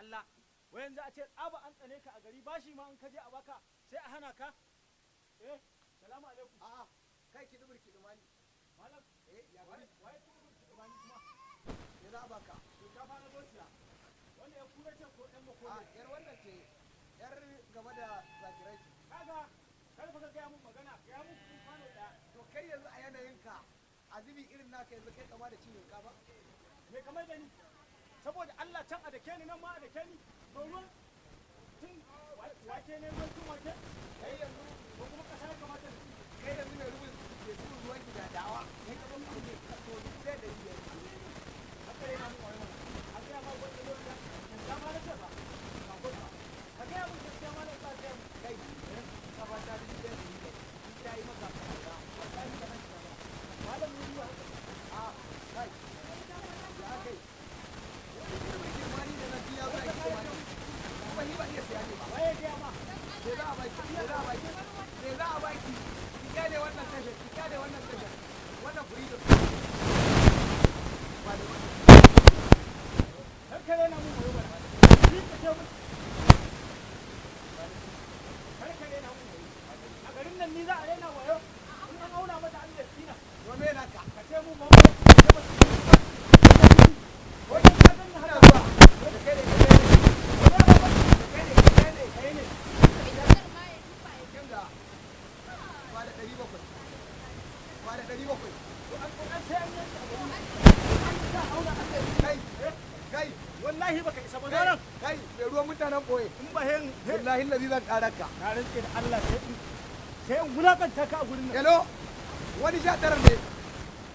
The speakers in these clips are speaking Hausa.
Zalla wai yanzu a ce tsaba an tsane ka a gari, bashi ma in ka je a baka sai a hana ka. Eh, salamu alaikum. A'a, kai, ki dubur ki dumani. Malam. Eh, ya waye? Gani. Waye ki dubur ki dumani kuma? Me za a baka? Shinkafa na zo siya. Wanda ya kura ce ko ɗan A makole? Yar wannan ce, yar gaba da zakirai ce. Kaga, kar fa ka gaya mun magana, gaya mun kuɗin kwano ɗaya. To, kai yanzu a yanayinka, a zubi irin naka, yanzu kai kama da cin shinkafa? Me kamar da ni? Saboda Allah, can a dake ni, nan ma a dake ni. To, ruwan tun wake ne, ruwan tun wake. Kai yanzu Ko kuma ƙasa ya kamata da ci? Kai yanzu mai rubin ruwan gidadawa kai ka zo ka ne to 1500. Haka yana mun wayo mana. A gaya ma wanda ruwan da shinkafa na ce ba ba ko ba. Ka gaya mun gaskiya ma na ka gaya mun. Kai, shinkafa ta 1500 in ta yi maka kaza, wallahi ba nan ba. Malam, mun yi haka. A kai, ya kai wani irin girmani da na biya za a girmani, kuma ni ba iya siya ne ba. Waye gaya ma? Me za a baki? Me za a baki? Me za a baki? Ki kyale wannan tashar, ki kyale wannan tashar, wannan freedom ba da wannan. Kar ka rena mun wayo mana. Ni ka ce mun kar ka rena mun wayo. A garin nan ni za a rena wayo? In an auna mata an da tsina. To, me naka? Ka ce mun ba ka ce ba wajen ka ganni Ina haka. zuwa da kai da kai ne, da kai da kai ne. Kai ne. Kin ga, ba da 700, ba da 700. To, an an sai an yanke a garin nan an sa auna an da Kai, kai. Wallahi baka isa ba. Kai. Zo nan. Kai mai ruwan mutanen boye. In ba hen. Billahi lazi zan ƙara ka. Na rantse da Allah sai in wulakanta ka a gurin nan. Hello, wani 19 ne,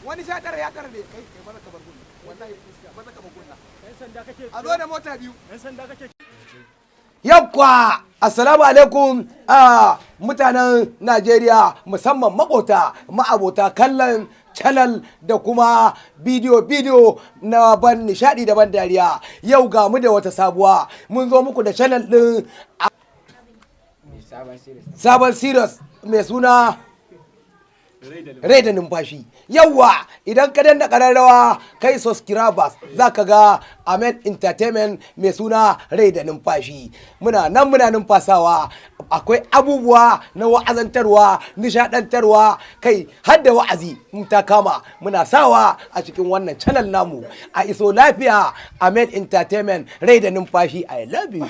wani 19 ya tara ne. Kai, kai, maza ka bar gunna, wallahi maza ka bar gunna. Yan sanda kake? A zo da mota biyu. Yan sanda kake? Yakwa, assalamu alaikum a mutanen Najeriya, musamman makota ma'abota kallon channel da kuma bidiyo bidiyo na ban nishadi da ban dariya. Yau ga mu da wata sabuwa, mun zo muku da channel din sabon series mai suna Rai da Numfashi. Yawwa, idan ka danna kararrawa kai subscribers, za ka ga Amen Entertainment mai suna Rai da Numfashi. Muna nan muna numfasawa. Akwai abubuwa na wa'azantarwa, nishadantarwa, kai har da wa'azi in ta kama muna sawa a cikin wannan channel namu. A iso lafiya. Amen Entertainment, Rai da Numfashi. I love you.